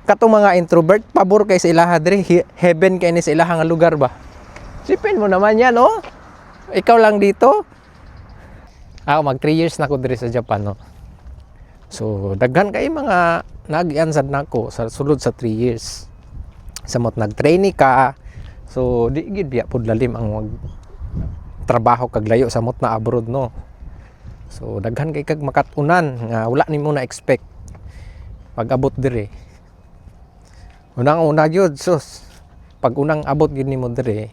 Katong mga introvert, pabor kay sa ilaha diri, heaven kay ni sa ilaha nga lugar ba. Sipin mo naman yan, oh. Ikaw lang dito. Ako, mag 3 years na ko diri sa Japan, no. So, daghan kay mga naagian sad nako sa sulod sa 3 years. Samot nag-trainee ka, so di gid biya pud lalim ang mag trabaho kag layo samot na abroad, no. So daghan kay kag makat-unan nga wala nimo na expect pag abot diri. Unang una gyud, sus. Pag unang abot gyud nimo diri,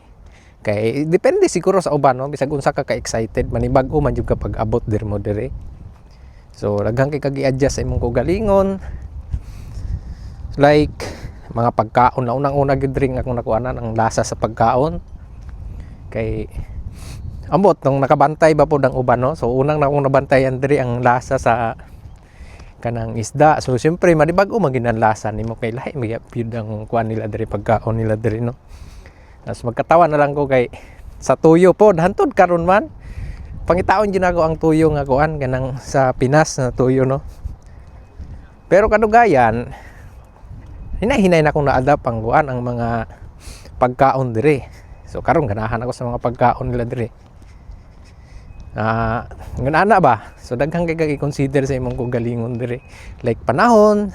kay depende siguro sa uban, no, bisag unsa ka ka-excited, manibag-o man jud ka pag abot diri mo diri. So daghan kay kag i-adjust sa imong kaugalingon. Like mga pagkaon na unang-una gyud ring akong nakuanan, ang lasa sa pagkaon. Kay ambot nung nakabantay ba pod ang uban, no. So unang na akong nabantayan diri ang lasa sa kanang isda. So siyempre manibag-o man gyud ang lasa nimo kay lahi man gyud ang kuan nila diri, pagkaon nila diri, no. Tapos magkatawa na lang ko kay sa tuyo pod hantod karon man. Pangitaon gyud ako ang tuyo nga kuan, kanang sa Pinas na tuyo, no. Pero kadugayan, hinay-hinay na akong na-adapt ang kuan, ang mga pagkaon diri. So karon ganahan ako sa mga pagkaon nila diri. Ah, ngan ana ba? So daghan kay kag i-consider sa imong kaugalingon diri. Like panahon.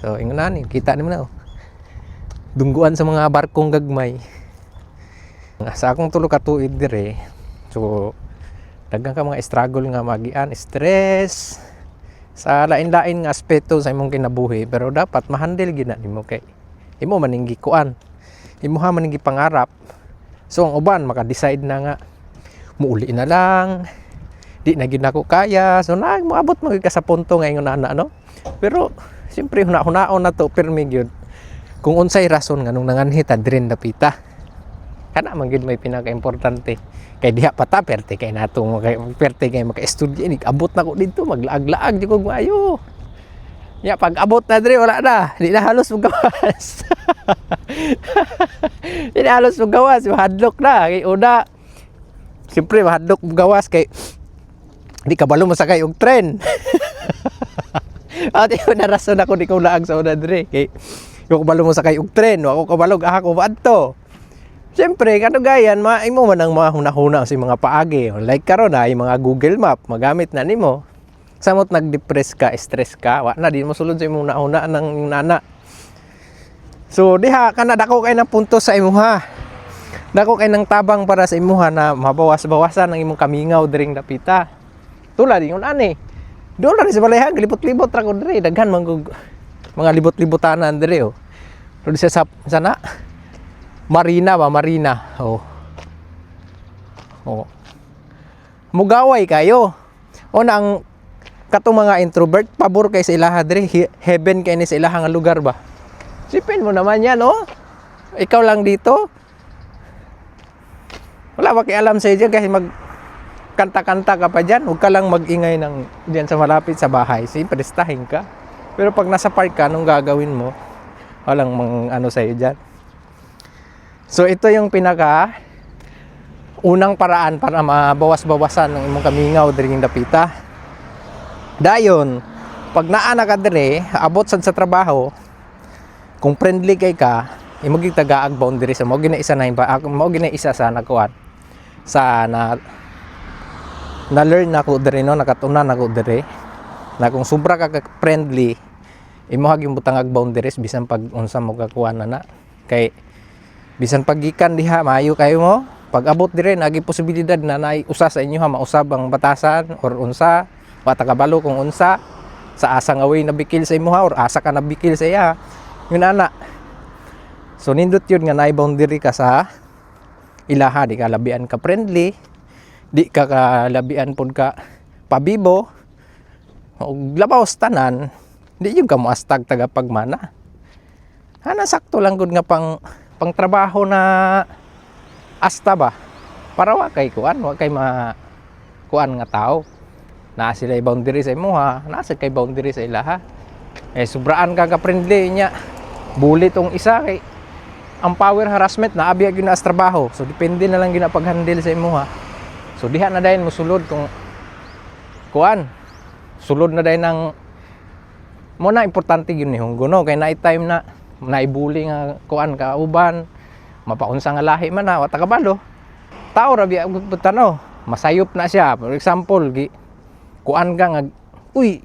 So ingon ani, kita nimo na, oh. Dungguan sa mga barkong gagmay. Sa akong 3 ka tuig diri, so daghan ka mga struggle nga magian, stress sa lain-lain nga aspeto sa imong kinabuhi, pero dapat ma-handle gyud na nimo kay imo man ning gikuan. Imuha man ning gipangarap. So ang uban maka-decide na nga muuli na lang. Di na gyud nako kaya. So na moabot man gyud ka sa punto nga ingon ana, no. Pero siyempre huna-hunaon na to pirmi gyud kung unsay rason nganong nanganhi ta diri dapita. Kana man gyud may pinaka-importante. Kay diha pa ta perte kay nato kay perte kay maka-estudyo ni, abot na ko didto, maglaag-laag di ko maayo. Ya pag abot na diri, wala na, di na halos mugawas. Di na halos mugawas, mahadlok na. Kay una, siyempre mahadlok mugawas kay di kabalo mosakay og tren. At yun na rason ako di ko laag sa una diri kay di ko kabalo mosakay og tren, wa ko kabalo aha ko adto. Siyempre, kadugayan, imo man ang mga hunahuna sa mga paagi. Like karon ay mga Google Map, magamit na nimo. Samot nag-depress ka, stress ka, wa na di mo sulod sa imong nahuna ng nana. So diha kana dako kay ng punto sa imuha. Dako kay ng tabang para sa imuha na mabawas-bawasan ang imong kamingaw diring dapita. Tulad ingon ani. Doon ra sa balay, libot-libot ra ko diri, daghan man kog mga libot-libutanan diri, oh. Doon sa na Marina ba, Marina. Oh. Oh. Mugaway kayo. O na ang katong mga introvert, pabor kay sa ilaha diri, heaven kay ni sa ilaha nga lugar ba. Sipin mo naman yan, oh. Ikaw lang dito. Wala ba kay alam sa diyan kasi mag kanta-kanta ka pa dyan. Huwag ka lang mag-ingay ng diyan sa malapit sa bahay. Siyempre, prestahin ka. Pero pag nasa park ka, anong gagawin mo? Walang mang ano sa'yo dyan. So ito yung pinaka unang paraan para mabawas-bawasan ng imong kamingaw diri dapita. Dayon, pag naa na ka dire, abot sad sa trabaho, kung friendly kay ka, imo gyud tagaag boundary sa mao gina isa na ba mao gina isa sa nakuan sa na na learn nako diri, no, nakatunan nako diri na kung sobra ka friendly, imo yung butangag boundaries bisan pag unsa mo kakuan na na kay bisan paggikan diha maayo kayo mo, pag abot dire nagi posibilidad na naay usa sa inyo ha mausab ang batasan or unsa, wa ta kabalo kung unsa sa asa nga way nabikil sa imuha or asa ka nabikil sa iya, yun ana. So nindot yun nga naay boundary ka sa ilaha, di ka labian ka friendly, di ka kalabian pod ka pabibo, ug labaw sa tanan, di yung ka moastag taga pagmana. Hana sakto lang gud nga pang pangtrabaho na asta ba, para wa kay kuan, wa kay ma kuan nga tao. Naa sila boundary sa imuha, naa sa kay boundary sa ilaha. Eh sobraan ka ka friendly nya, bully tong isa, kay ang power harassment na abi gyud na sa trabaho. So depende na lang gyud na pag-handle sa imuha. So diha na dayon mosulod kung kuan, sulod na dayon ng Mao na importante gyud nihunggo, no, kay naay time na naibuli nga kuan ka uban, mapaunsa nga lahi man na, wa ta kabalo. Tao ra biya no, masayop na siya. For example, gi kuan ka nga, "Uy,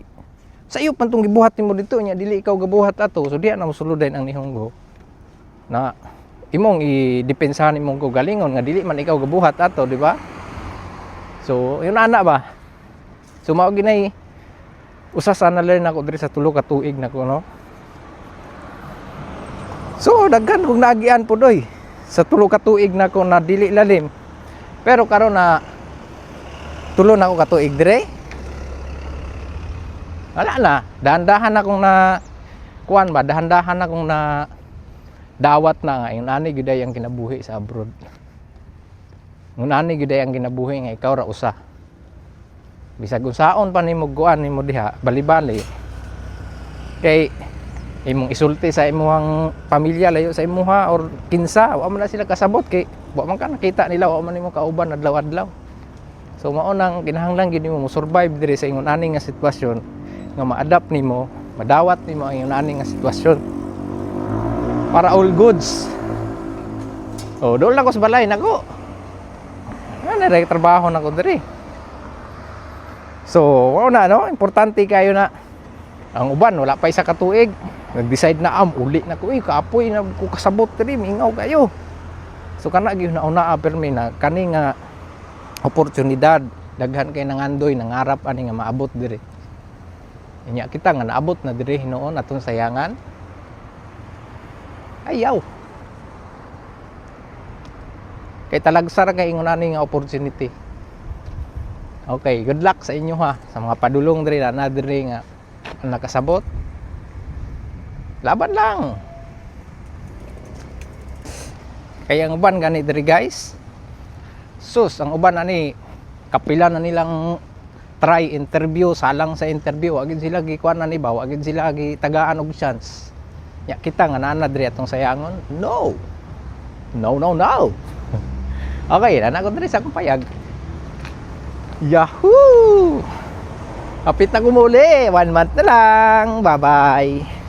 sayop man tong gibuhat nimo dito," nya dili ikaw gabuhat ato. So diha na mosulod ang nihunggo na imong i-depensahan imong kaugalingon nga dili man ikaw gabuhat ato, di ba? So yun ana ba. So mao ginay usa sa na-learn ako diri sa 3 ka tuig nako, no. So daghan kong naagian po doy sa 3 ka tuig nako na dili lalim, pero karon na 3 na ako katuig dire, wala na, dahan-dahan akong na kuan ba, dahan-dahan akong na dawat na nga yung ani gyud ay ang kinabuhi sa abroad. Ngun ani gyud ay ang kinabuhi nga ikaw ra usa. Bisag unsaon pa nimo kuan nimo diha, bali-bali. Kay imong isulti sa imong pamilya layo sa imuha or kinsa, wa man na sila kasabot kay wa man ka nakita nila, wa man nimo kauban adlaw-adlaw. So mao nang kinahanglan gyud nimo mo survive diri sa ingon ani nga sitwasyon nga ma-adapt nimo, madawat nimo ang ingon ani nga sitwasyon para all goods. Oh, doon lang ko sa balay nako. Ano na trabaho nako diri. So, mao na, no, importante kayo na ang uban wala pa 1 ka tuig, nag-decide na, "Am uli na ko, eh, kapoy na ko kasabot diri, mingaw kayo." So kana gyud na una permi na kani nga oportunidad, daghan kay nangandoy, nangarap ani nga maabot diri. Inya kita nga naabot na diri hinuon atong sayangan. Ayaw. Kay talagsa ra kay ingon ani nga opportunity. Okay, good luck sa inyo ha, sa mga padulong diri na diri nga nakasabot. Laban lang. Kaya ang uban gani diri, guys. Sus, ang uban ani kapila na nilang try interview, salang sa interview, wa gid sila gikuan na ni ba, wa gid sila gitagaan og chance. Ya kita nga naa na diri, atong sayangon? No. No, no, no. Okay, naa ko diri sa akong payag. Yahoo! Kapit na kumuli. One month na lang. Bye-bye.